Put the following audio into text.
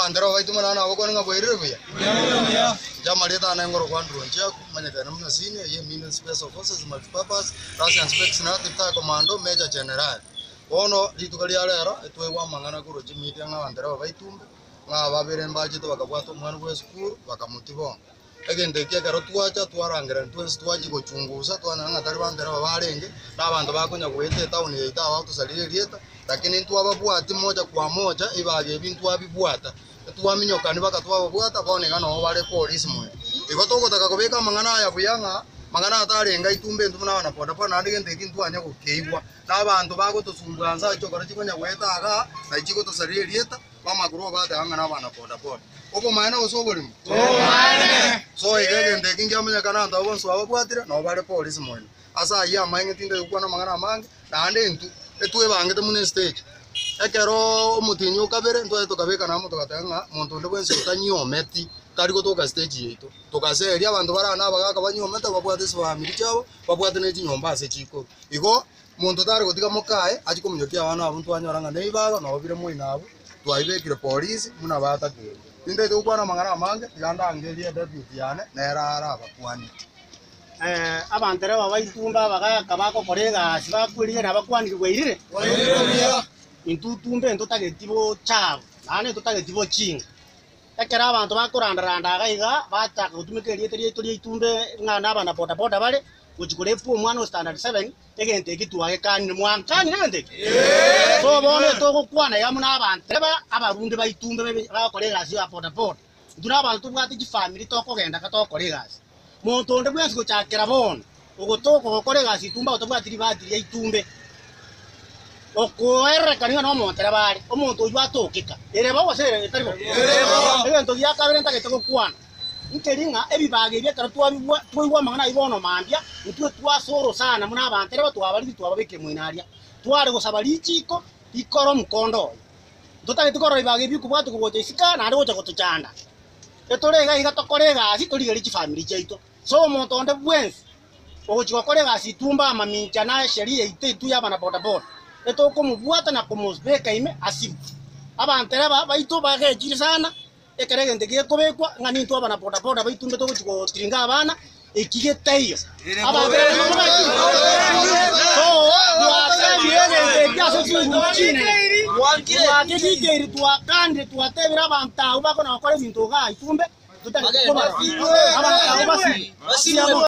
Abantereba baito buna nabakwane ng'a bwairire buya. Inche amarieta ane ngorokwa Andrew Onchiaku, manyekane buna Senior, eye Emine Special Forces Multipurpose, Russian Specs Native Thai Commando, Major General. Bono rituko ria rero etwaigwa amang'ana korwa chimedia ng'a abantereba baitumbe, ng'a babere mbachete bakabwata omwana bwa esukuru bakamotiba onde. Egento eki ekero twacha twarangerania twensi twachia gochungusa twanyora ng'a tari bantereba barenge, na abanto bakonya goeta etown yaito abagotosaria erieta, lakini ntwababwati moja kwa moja ebibaga ebi ntwabibwata. Twaminyokani baka twababwata bono iga noo bare polisi moyo. Igo togotaka kobeka amang'ana aya buya ng'a mang'ana atarenge aitumbe intwe buna abana bodaboda naende gento eki ntwanya gokeigwa. Na abanto bagotosumbua nse ase chikoro chikonya goeta igaa, nachi chigotosaria erieta. B'amakuru obateba ng'a nabana boda-boda. Obomaene gose oborimo? So iga egento eki nkiamanyekana abanto abwo bonsi bababwatire, nabo bare polisi moino. Ase ayio amaeng'e tindari gokwana amang'ana amange, naende intwe etwebangete buna estage. Ekero omotienyi o kabere ntwaye tokabekana amo togateba ng'a monto onde bwensi otanyiometi tari gotoka stage yaito. Togaseria abanto bare aa abagaka banyiomete babwate chifamiri chiabo, babwate ne chinyomba ase chikorwa. Igo Monto tare gotiga mokaye achie kominyokia abana abwo ntwanyora ng'a neibago nabo bire moino abwo, twaibekire polisi buna batakeire. Tintaete gokwana amang'ana amange, tiga ndangerie edeputy yane nere arabakwanie. Abanto ere babaitumbe abagaka bagokora egasi bakwerigereria abakwanire bwairire? Intwe tumbe ntotageti bochabu naende ntotageti bochinga. Ekero abanto bakoranda-randa iga iga, bachaka gotumeka erieta riaito riaitumbe ng'a nabana bodaboda bare, gochia korepwa omwana o standard seven, egento eki twagekanire. Mwakanire egento eki? So bono etogokwana iga buna abanto aba abarunde baitumbe babe bagokora egasi ya bodaboda, intwe na abanto tobwate chifamiri tokogenda ka togokora egasi. Monto onde bwensi gochakera bono, ogotoka gokora egasi itumbe otabwati ribati ria itumbe, okoererekana ng'a nomontereba are, omonto oyio atokeka. Ere bo gose ere etari bo? Egento gia kabere ntagete gokwana, nkeri ng'a ebibaga ebi ekero twabigwa twaigwa amang'ana ayio bono mambia, intwe twasoro sana buna abantereba twabariri twababekire moino aria. Tware gosaba richiko rikore omokondo oye. Ntotageti korora ebibaga ebi bikobwatwa gocha isiko naende gocha gotochanda. Etore iga iga tokore egasi torigerie chifamiri chiaito. So omonto onde bwensi ogochia gokora egasi itumbe amamincha na esheria yaito intwe y'abana bodaboda, etokomobwata na komobeka ime asibwe. Abantereba baito bagechire sana ekero egento gekobekwa ng'a nintwe abana bodaboda baitumbe togochia gotiringa abana, eki getaiyo. Abantereba nigo mogechire. So twatebire egento eki ase chinguru chinene, twakegikeiri twakanire twatebire abanto abwo bakona gokora ebinto igaa itumbe, totagete kobarora. Abanto abwo basibwe.